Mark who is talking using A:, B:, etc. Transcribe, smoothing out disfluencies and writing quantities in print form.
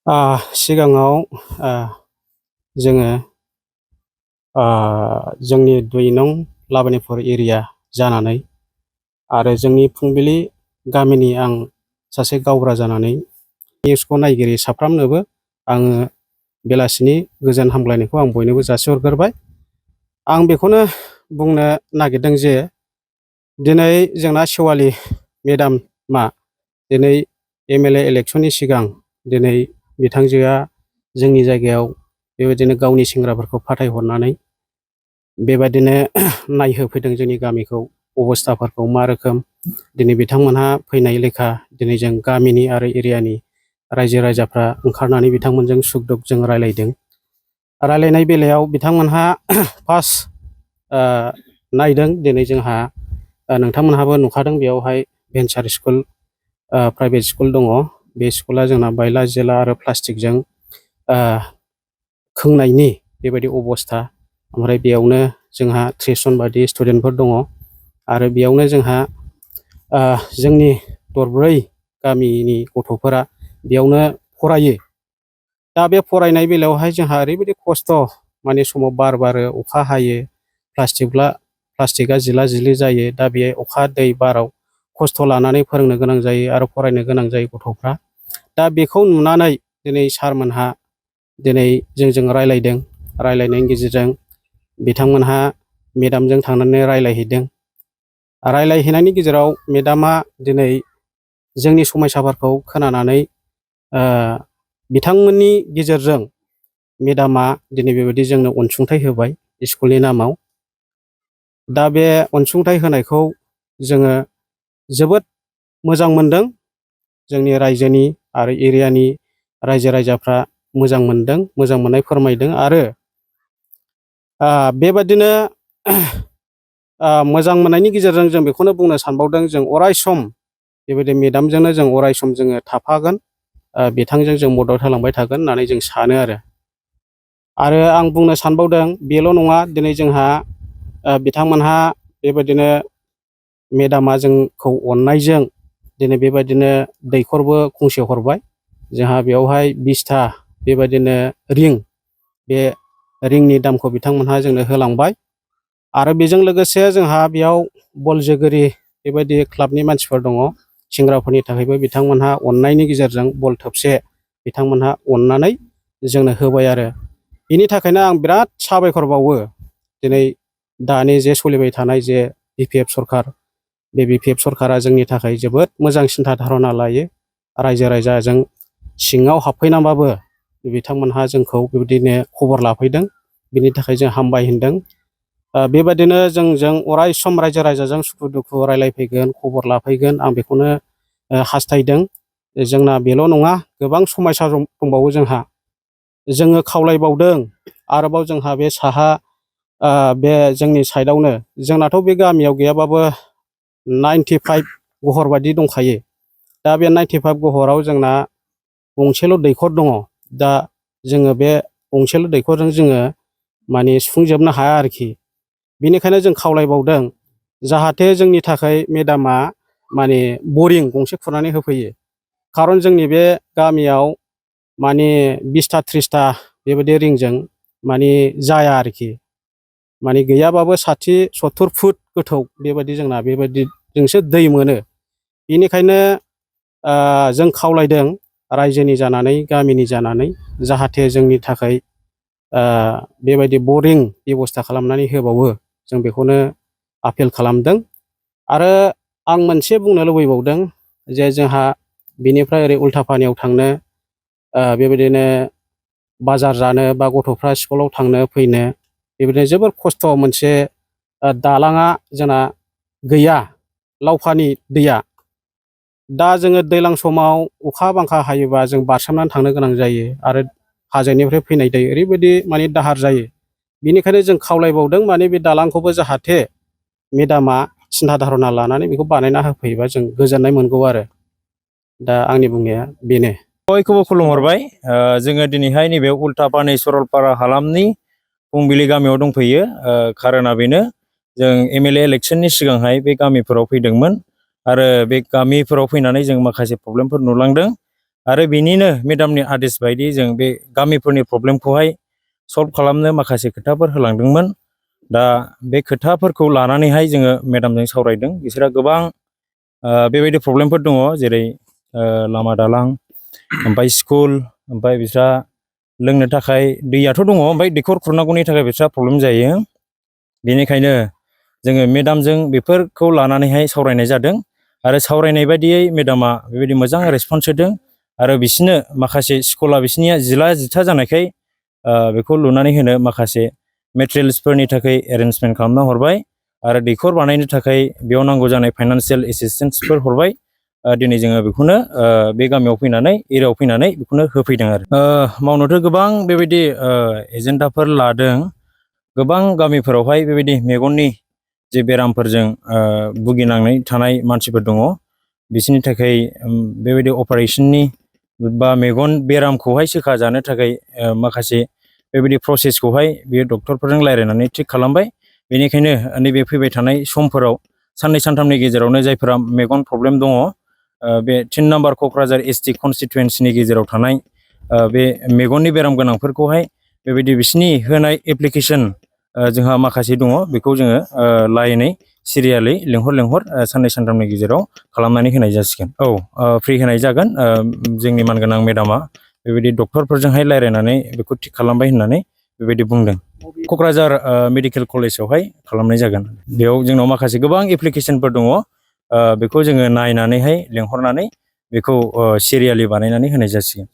A: सिगाङाव जोङो जोंनि 2 नं लाबोनायपुर एरिया जानानै आरो जोंनि फुंबिलि गामिनि आं सासे गावबुरा जानानै निउसखौ नायगिरि साफ्रोमनोबो आङो बेलासिनि गोजोन हामग्लायनायखौ आं बयनोबो जासिहरग्रोबाय। आं बेखौनो बुंनो नागिरदों जे दिनै जोंना सेवालि मेडामा दिनै MLA इलेक्सननि सिगां दिनै बिथांजोआ जोंनि जायगायाव बेबायदिनो गावनि सेंग्राफोरखौ फाथायहरनानै बेबायदिनो नायहोफैदों जोंनि गामिखौ अबस्थाफोरखौ मा रोखोम। दिनै बिथांमोनहा फैनाय लेखा दिनै जों गामिनि आरो एरियानि रायजो राजाफ्रा ओंखारनानै बिथांमोनजों सुख दुख जों रायलायदों। रायलायनाय बेलायाव बिथांमोनहा फार्स्ट नायदों दिनै जोंहा नोंथांमोनहाबो नुखादों बेयावहाय भेन्सार स्कुल प्राइभेट स्कुल दङ। बे स्कुला जोंना बायला जिला आरो प्लास्टिकजों खोंनायनि बेबायदि अबस्था। ओमफ्राय बेयावनो जोंहा 30 जन बादि स्टुडेन्टफोर दङ आरो बेयावनो जोंहा जोंनि दरब्रै गामिनि गथ'फोरा बेयावनो फरायो। दा बे फरायनाय बेलायावहाय जोंहा ओरैबायदि खस्थ' माने समाव बार बारो अखा हायो प्लास्टिकआ जिला जिलि जायो। दा बे अखा दै बाराव खस्थ' लानानै फोरोंनो गोनां जायो आरो फरायनो गोनां जायो गथ'फ्रा। दा बेखौ नुनानै दिनै सारमोनहा दिनै जोंजों रायलायदों। रायलायनायनि गेजेरजों बिथांमोनहा मेडामजों थांनानै रायलायहैदों। रायलायहैनायनि गेजेराव मेडामा दिनै जोंनि समयसाफोरखौ खोनानानै बिथांमोननि गेजेरजों मेडामा दिनै बेबायदि जोंनो अनसुंथाइ होबाय स्कुलनि नामाव। दा बे अनसुंथाइ होनायखौ जोङो जोबोद मोजां मोनदों। जोंनि रायजोनि आरो एरियानि रायजो राजाफ्रा मोजां मोनदों, मोजां मोननाय फोरमायदों आरो बेबादिनो मोजां मोननायनि गेजेरजों जों बेखौनो बुंनो सानबावदों जों अराय सम बेबायदि मेडामजोंनो जों अराय सम जोङो थाफागोन। बिथांजों जों मदद होलांबाय थागोन होननानै जों सानो आरो आं बुंनो सानबावदों बेल' नङा। दिनै जोंहा बिथांमोनहा बेबायदिनो मेडामा जोंखौ अननायजों दिनै बेबायदिनो दैखरबो गंसे हरबाय। जोंहा बेयावहाय 20टा बेबायदिनो रिं, बे रिंनि दामखौ बिथांमोनहा जोंनो होलांबाय। आरो बेजों लोगोसे जोंहा बेयाव बल जोगिरि बेबायदि क्लाबनि मानसिफोर दङ। सेंग्राफोरनि थाखायबो बिथांमोनहा अननायनि गेजेरजों बल थोबसे बिथांमोनहा अननानै जोंनो होबाय आरो बिनि थाखायनो आं बिराद साबायखर बावो। दिनै दानि जे सोलिबाय थानाय जे BPF सरखार, बे BPF सरखारा जोंनि थाखाय जोबोद मोजां सिन्था धारना लायो। रायजो राजाजों सिङाव हाबफैनानैबाबो बिथांमोनहा जोंखौ बेबायदिनो खबर लाफैदों। बिनि थाखाय जों हामबाय होनदों। बेबायदिनो जोंजों अराय सम रायजो राजाजों सुखु दुखु रायलायफैगोन, खबर लाफैगोन, आं बेखौनो हास्थायदों। जोंना बेल' नङा, गोबां समयसा दंबावो जोंहा। जोङो खावलायबावदों आरोबाव जोंहा बे साहा बे जोंनि साइडआवनो जोंनाथ' बे गामियाव गैयाबाबो 95 घहर बादि दंखायो। दा बे 95 घहराव जोंना गंसेल' दैखर दङ। दा जोङो बे गंसेल' दैखरजों जोङो माने सुफुंजोबनो हाया आरोखि। बेनिखायनो जों खावलायबावदों जाहाथे जोंनि थाखाय मेडामा माने बरिं गंसे खुरनानै होफैयो। खारन जोंनि बे गामियाव माने 20टा 30टा बेबायदि रिंजों माने जाया आरोखि। माने गैयाबाबो 60-70 फुट गोथौ बेबायदि जोंना बेबायदिजोंसो दै मोनो। बेनिखायनो जों खावलायदों रायजोनि जानानै, गामिनि जानानै जाहाथे जोंनि थाखाय बेबायदि बरिं बेब'स्था खालामनानै होबावो, जों बेखौनो आपिल खालामदों। आरो आं मोनसे बुंनो लुबैबावदों जे जोंहा बिनिफ्राय ओरै उल्थापानियाव थांनो बेबायदिनो बाजार जानो बा गथ'फ्रा स्कुलाव थांनो फैनो बेबायदिनो जोबोर खस्थ' मोनसे दालाङा जोंना गैया, लावखानि दैया। दा जोङो दैज्लां समाव अखा बांखा हायोबा जों बारसोमनानै थांनो गोनां जायो आरो हाजोनिफ्राय फैनाय दै ओरैबायदि माने दाहार जायो। बेनिखायनो जों खावलायबावदों माने बे दालांखौबो जाहाथे मेडामा सिन्था धारना लानानै बेखौ बानायना होफैयोबा जों गोजोननाय मोनगौ आरो। दा आंनि बुंनाया बेनो।
B: बयखौबो खुलुमहरबाय। जोङो दिनैहाय नैबे उल्थापानि सरलपारा हालामनि फुंबिलि गामियाव दंफैयो। खारना बेनो जों MLA इलेक्सननि सिगांहाय बे गामिफोराव फैदोंमोन आरो बे गामिफोराव फैनानै जों माखासे प्रब्लेमफोर नुलांदों आरो बिनिनो मेडामनि आदेश बायदि जों बे गामिफोरनि प्रब्लेमखौहाय सल्भ खालामनो माखासे खोथाफोर होलांदोंमोन। दा बे खोथाफोरखौ लानानैहाय जोङो मेडामजों सावरायदों। बिसोरहा गोबां बेबायदि प्रब्लेमफोर दङ, जेरै लामा दालां, ओमफ्राय स्कुल, ओमफ्राय बिस्रा लोंनो थाखाय दैयाथ' दङ, ओमफ्राय दैखर खुरनांगौनि थाखाय बिस्रा प्रब्लेम जायो। बेनिखायनो जोङो मेडामजों बेफोरखौ लानानैहाय सावरायनाय जादों आरो सावरायनाय बायदियै मेडामा बेबायदि मोजां रेसपन्स होदों आरो बिसोरनो माखासे स्कुला बिसोरनिया जिला जिथा जानायखाय बेखौ लुनानै होनो माखासे मेटेरियेल्सफोरनि थाखाय एरेन्जमेन्ट खालामना हरबाय आरो दैखर बानायनो थाखाय बेयाव नांगौ जानाय फाइनान्सियेल एसिस्टेन्सफोर हरबाय। दिनै जोङो बेखौनो बे गामियाव फैनानै एरियायाव फैनानै बेखौनो होफैदों आरो मावनोथ' गोबां बेबायदि एजेन्डाफोर लादों। गोबां गामिफोरावहाय बेबायदि मेगननि जे बेरामफोरजों भुगिनांनानै थानाय मानसिफोर दङ, बिसोरनि थाखाय बेबायदि अपारेशननि बा मेगन बेरामखौहाय सोखाजानो थाखाय माखासे बेबायदि प्रसेसखौहाय बेयो डक्टरफोरजों रायज्लायनानै थिग खालामबाय। बेनिखायनो नैबे फैबाय थानाय समफोराव साननै सानथामनि गेजेरावनो जायफोरा मेगन प्रब्लेम दङ, बे 3 नाम्बार क'क्राझार एसटि कनस्टिटुवेन्सिनि गेजेराव थानाय बे मेगननि बेराम गोनांफोरखौहाय बेबायदि बिसिनि होनाय एप्लिकेसन जोंहा माखासे दङ, बेखौ जोङो लाइनै सिरियालै लेंहर साननै सानथामनि गेजेराव खालामनानै होनाय जासिगोन। फ्रि होनाय जागोन। जोंनि मानगोनां मेडामा बेबायदि डक्टरफोरजोंहाय रायज्लायनानै बेखौ थिग खालामबाय होननानै बेबायदि बुंदों। क'क्राझार मेडिकेल कलेजावहाय खालामनाय जागोन। बेयाव जोंनाव माखासे गोबां एप्लिकेसनफोर दङ, बेखौ जोङो नायनानैहाय लेंहरनानै बेखौ सिरियालि बानायनानै होनाय जासिगोन।